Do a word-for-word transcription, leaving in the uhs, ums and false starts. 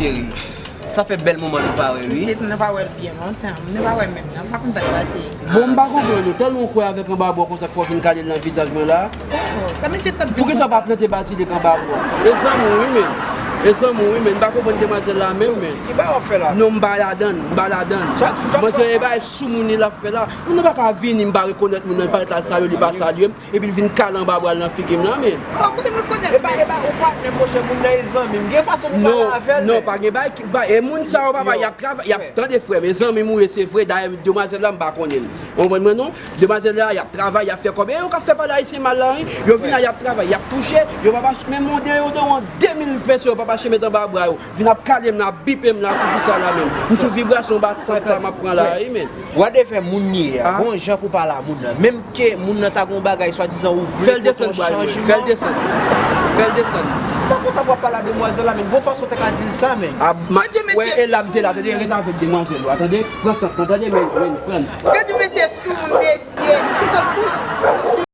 Cheri, sa fè bèl moman nou pa wè, wi. Pitit, nou pa wè l byen lontan. Nou pa wè menm non. M pa konn sa k pase. Bon, m pa konprann ou. Tèlman w kwè avèk anba bwa konsa k fè w vin kale l nan vizaj mwen la. Oh, sa mesye sa ap di. Poukisa w pa plante bazilik anba bwa? E zanmi w wi, men. E zanmi w wi, men. M pa konprann demwazèl la menm, men. Ki bagay w ap fè la? Non, m pa ladann, m pa ladann. Chak, chak Mwen se e bagay soumoun li l ap fè la. Moun nan pa ka vini, m pa rekonèt moun nan, li parèt la salye, li pa salye m, epi l vin kale anba bra l nan figi m la, men. Oh, kote m rekonèt? E pa, e pa ou patnè, monchè, moun nan e zanmi m. Gen fason pou pale Non, avè l. Non, pa gen bagay ki, ba, e moun sa yo, papa, y ap travay, y ap tande frè m, e zanmi m ou ye, se vre, dayè demwazèl la, m pa konnen l. Ou konprann mwen, non? Demwazèl la, y ap travay, y ap fè kòb. E yo k ap fè pale ayisyen mal la, wi. Yo vin la, y ap travay, y ap touche, yo pa pa, men moun de yo, de yon de mil peso, yo pa pa chemèt anba bra yo. Vin ap kale m la, ap bipe m la, poukisa la menm? M sou vibrasyon ba sant sa m ap pran la, wi, men. Whatever moun ye a, gon jan pou pale a moun nan. Menm ke moun nan ta gon bagay swadizan ou vle. Fè l desann bra l, men. Fè l desann. Fè l desann. M pa konn sa pou w ap pale a demwazèl la, men gon fason w te ka di l sa, men. A, ma, wè, e la m te la, tande, ret avèk demwazèl ou a, tande, pran sant lan, tande, men, men, pran. Gade mesye sou moun, mesye. Ki sa l kouche?